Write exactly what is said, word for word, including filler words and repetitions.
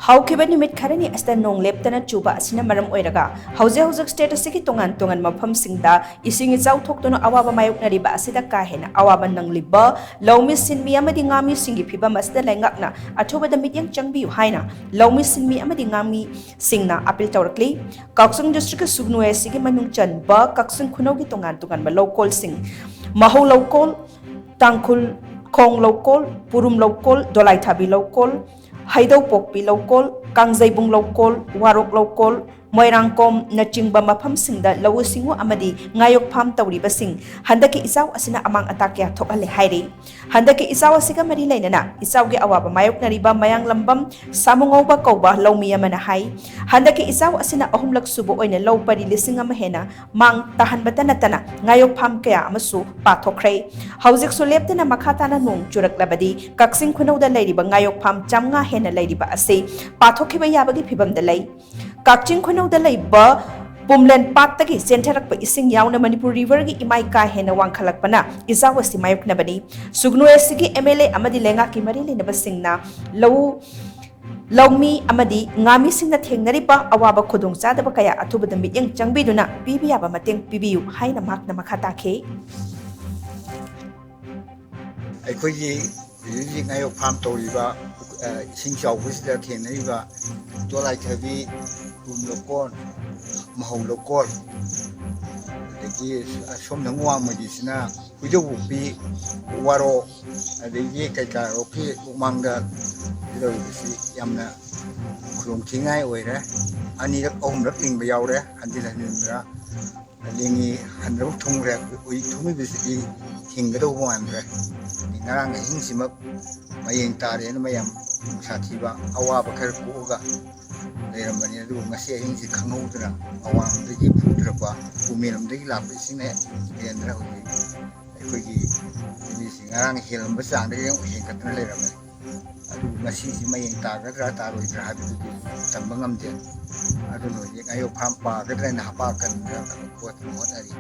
ꯍꯧꯈꯤꯕ ꯅꯨꯃꯤꯠ ꯈꯔꯅꯤ ꯑꯁꯤꯗ ꯅꯣꯡ ꯂꯦꯞꯇꯅ ꯆꯨꯕ ꯑꯁꯤꯅ ꯃꯔꯝ ꯑꯣꯏꯔꯒ ꯍꯧꯖꯤꯛ ꯍꯧꯖꯤꯛ state ꯑꯁꯤꯒꯤ ꯇꯣꯉꯥꯟ ꯇꯣꯉꯥꯟꯕ ꯃꯐꯝꯁꯤꯡꯗ ꯏꯁꯤꯡ ꯏꯆꯥꯎ ꯊꯣꯛꯇꯨꯅ ꯑꯋꯥꯕ ꯃꯥꯌꯣꯛꯅꯔꯤꯕ ꯑꯁꯤꯗ ꯀꯥ ꯍꯦꯟꯅ ꯑꯋꯥꯕ ꯅꯪꯂꯤꯕ ꯂꯧꯃꯤ ꯁꯤꯟꯃꯤ ꯑꯃꯗꯤ ꯉꯥꯃꯤꯁꯤꯡꯒꯤ ꯐꯤꯚꯝ ꯑꯁꯤꯗ ꯂꯩꯉꯥꯛꯅ ꯑꯊꯨꯕꯗ ꯃꯤꯠꯌꯦꯡ ꯆꯪꯕꯤꯌꯨ ꯍꯥꯏꯅ ꯂꯧꯃꯤ ꯁꯤꯟꯃꯤ ꯑꯃꯗꯤ ꯉꯥꯃꯤꯁꯤꯡꯅ appeal ꯇꯧꯔꯛꯂꯤ꯫ ꯀꯛꯆꯤꯡ district ꯀꯤ ꯁꯨꯒꯅꯨ ꯑꯁꯤꯒꯤ ꯃꯅꯨꯡ ꯆꯟꯕ ꯀꯛꯆꯤꯡ ꯈꯨꯅꯧꯒꯤ ꯇꯣꯉꯥꯟ ꯇꯣꯉꯥꯟꯕ ꯂꯧꯀꯣꯜꯁꯤꯡ, ꯃꯍꯧ ꯂꯧꯀꯣꯜ, ꯇꯥꯡꯈꯨꯜ ꯈꯣꯡ ꯂꯧꯀꯣꯜ, ꯄꯨꯔꯨꯝ ꯂꯧꯀꯣꯜ, ꯗꯣꯂꯥꯏꯊꯥꯕꯤ ꯂꯧꯀꯣꯜ, ꯍꯩꯗꯧꯄꯣꯛꯄꯤ ꯂꯧꯀꯣꯜ, ꯀꯥꯡꯖꯩꯕꯨꯡ ꯂꯧꯀꯣꯜ, ꯋꯥꯔꯣꯛ ꯂꯧꯀꯣꯜ, ꯃꯣꯏꯔꯥꯡꯀꯣꯝꯅꯆꯤꯡꯕ ꯃꯐꯝꯁꯤꯡꯗ ꯂꯧꯎ ꯁꯤꯡꯎ ꯑꯃꯗꯤ ꯉꯥꯌꯣꯛ ꯐꯥꯝ ꯇꯧꯔꯤꯕꯁꯤꯡ ꯍꯟꯗꯛꯀꯤ ꯏꯆꯥꯎ ꯑꯁꯤꯅ ꯑꯃꯥꯡ ꯑꯇꯥ ꯀꯌꯥ ꯊꯣꯛꯍꯜꯂꯦ ꯍꯥꯏꯔꯤ꯫ ꯍꯟꯗꯛꯀꯤ ꯏꯆꯥꯎ ꯑꯁꯤꯒ ꯃꯔꯤ ꯂꯩꯅꯅ ꯏꯆꯥꯎꯒꯤ ꯑꯋꯥꯕ ꯃꯥꯌꯣꯛꯅꯔꯤꯕ ꯃꯌꯥꯡꯂꯝꯕꯝ ꯁꯥꯃꯨꯉꯧꯕ ꯀꯧꯕ ꯂꯧꯃꯤ ꯑꯃꯅ ꯍꯥꯏ, ꯍꯟꯗꯛꯀꯤ ꯏꯆꯥꯎ ꯑꯁꯤꯅ ꯑꯍꯨꯝꯂꯛ ꯁꯨꯕ ꯑꯣꯏꯅ ꯂꯧ ꯄꯔꯤ ꯂꯤꯁꯤꯡ ꯑꯃ ꯍꯦꯟꯅ ꯃꯥꯡ ꯇꯥꯍꯟꯕꯇ ꯅꯠꯇꯅ ꯉꯥꯌꯣꯛ ꯐꯥꯝ ꯀꯌꯥ ꯑꯃꯁꯨ ꯄꯥꯊꯣꯛꯈ꯭ꯔꯦ꯫ ꯍꯧꯖꯤꯛꯁꯨ ꯂꯦꯞꯇꯅ ꯃꯈꯥ ꯇꯥꯅ ꯅꯣꯡ ꯆꯨꯔꯛꯂꯕꯗꯤ ꯀꯛꯆꯤꯡ ꯈꯨꯅꯧꯗ ꯂꯩꯔꯤꯕ ꯉꯥꯌꯣꯛ ꯐꯥꯝ ꯆꯥꯝꯃꯉꯥ ꯍꯦꯟꯅ ꯂꯩꯔꯤꯕ ꯑꯁꯤ ꯄꯥꯊꯣꯛꯈꯤꯕ ꯌꯥꯕꯒꯤ ꯐꯤꯕꯝꯗ ꯂꯩ꯫ ꯀꯛꯆꯤꯡ ꯈꯨꯅꯧꯗ ꯂꯩꯕ ꯄꯨꯝꯂꯦꯟ ꯄꯥꯠꯇꯒꯤ ꯆꯦꯟꯊꯔꯛꯄ ꯏꯁꯤꯡ ꯌꯥꯎꯅ ꯃꯅꯤꯄꯨꯔ river ꯒꯤ ꯏꯃꯥꯏ ꯀꯥ ꯍꯦꯟꯅ ꯋꯥꯡꯈꯠꯂꯛꯄꯅ ꯏꯆꯥꯎ ꯑꯁꯤ ꯃꯥꯌꯣꯛꯅꯕꯅꯤ꯫ ꯁꯨꯒꯅꯨ ꯑꯁꯤꯒꯤ MLA ꯑꯃꯗꯤ ꯂꯩꯉꯥꯛꯀꯤ ꯃꯔꯤ ꯂꯩꯅꯕꯁꯤꯡꯅ ꯂꯧꯎ ꯂꯧꯃꯤ ꯑꯃꯗꯤ ꯉꯥꯃꯤꯁꯤꯡꯅ ꯊꯦꯡꯅꯔꯤꯕ ꯑꯋꯥꯕ ꯈꯨꯗꯣꯡꯆꯥꯗꯕ ꯀꯌꯥ ꯑꯊꯨꯕꯗ ꯃꯤꯠꯌꯦꯡ ꯆꯪꯕꯤꯗꯨꯅ ꯄꯤꯕ ꯌꯥꯕ ꯃꯇꯦꯡ ꯄꯤꯕꯤꯌꯨ ꯍꯥꯏꯅ ꯃꯍꯥꯛꯅ ꯃꯈꯥ ꯇꯥꯈꯤ꯫ ꯑꯩꯈꯣꯏꯒꯤ ꯍꯧꯖꯤꯛ ꯍꯧꯖꯤꯛ ꯉꯥꯌꯣꯛ ꯐꯥꯝ ꯇꯧꯔꯤꯕ, ꯑ, ꯏꯁꯤꯡ ꯆꯥꯎꯕꯁꯤꯗ ꯊꯦꯡꯅꯔꯤꯕ ꯗꯣꯂꯥꯏꯊꯥꯕꯤ, ꯄꯨꯔꯨꯝ ꯂꯧꯀꯣꯟ, ꯃꯍꯧ ꯂꯧꯀꯣꯟ, ꯑꯗꯒꯤ ꯑꯁꯣꯝꯗ ꯋꯥꯡꯃꯒꯤꯁꯤꯅ ꯍꯨꯏꯗꯧꯄꯣꯛꯄꯤ, ꯋꯥꯔꯣꯛ, ꯑꯗꯒꯤ ꯀꯩꯀꯥꯔꯣꯛꯀꯤ ꯃꯃꯥꯡꯗ ꯂꯩꯔꯤꯕꯁꯤ ꯌꯥꯝꯅ ꯈꯨꯗꯣꯡ ꯊꯤꯅꯤꯡꯉꯥꯏ ꯑꯣꯏꯔꯦ꯫ ꯑꯅꯤꯔꯛ ꯑꯍꯨꯝꯂꯛ ꯂꯤꯡꯕ ꯌꯥꯎꯔꯦ, ꯍꯟꯖꯤꯟ ꯍꯟꯖꯤꯟꯗꯅ꯫ ꯂꯤꯡꯉꯤ, ꯍꯟꯗ꯭ꯔꯕ ꯊꯨꯡꯈ꯭ꯔꯦ꯫ ꯍꯧꯖꯤꯛ ꯊꯨꯡꯉꯤꯕꯁꯤꯗꯤ ꯍꯤꯡꯒꯗꯧꯕ ꯃꯥꯟꯗ꯭ꯔꯦ꯫ ꯉꯔꯥꯡ ꯑꯍꯤꯡꯁꯤꯃꯛ ꯃꯌꯦꯡ ꯇꯥꯔꯦꯅ ꯃꯌꯥꯝ ꯁꯥꯊꯤꯕ ꯑꯋꯥꯕ ꯈꯔ ꯀꯣꯛꯑꯒ ꯂꯩꯔꯝꯕꯅꯤ꯫ ꯑꯗꯨꯕꯨ ꯉꯁꯤ ꯑꯍꯤꯡꯁꯤ ꯈꯪꯍꯧꯗꯅ ꯑꯋꯥꯡꯗꯒꯤ ꯐꯨꯗ꯭ꯔꯛꯄ, ꯄꯨꯃꯦꯟꯂꯣꯝꯗꯒꯤ ꯂꯥꯛꯄ ꯏꯁꯤꯡꯅ ꯍꯦꯟꯗꯅ ꯍꯧꯖꯤꯛ ꯑꯩꯈꯣꯏꯒꯤ ꯃꯤꯁꯤ ꯉꯔꯥꯡ ꯍꯦꯜꯂꯝꯕ ꯆꯥꯡꯗꯒꯤ ꯑꯃꯨꯛ ꯍꯦꯟꯒꯠꯇꯅ ꯂꯩꯔꯝꯃꯦ꯫ ꯑꯗꯨꯕꯨ ꯉꯁꯤꯁꯤ ꯃꯌꯦꯡ ꯇꯥꯒꯗ꯭ꯔꯥ ꯇꯥꯔꯣꯏꯗ꯭ꯔꯥ ꯍꯥꯏꯕꯗꯨꯗꯤ ꯇꯝꯕ ꯉꯝꯗꯦ꯫ ꯑꯗꯨꯅ ꯍꯧꯖꯤꯛ ꯉꯥꯌꯣꯛ ꯐꯥꯝ ꯄꯥꯒꯗ꯭ꯔꯥ ꯍꯥꯏꯅ ꯍꯥꯄꯥ ꯀꯟꯗꯅ ꯈꯣꯠꯇꯅ ꯍꯣꯠꯅꯔꯤ꯫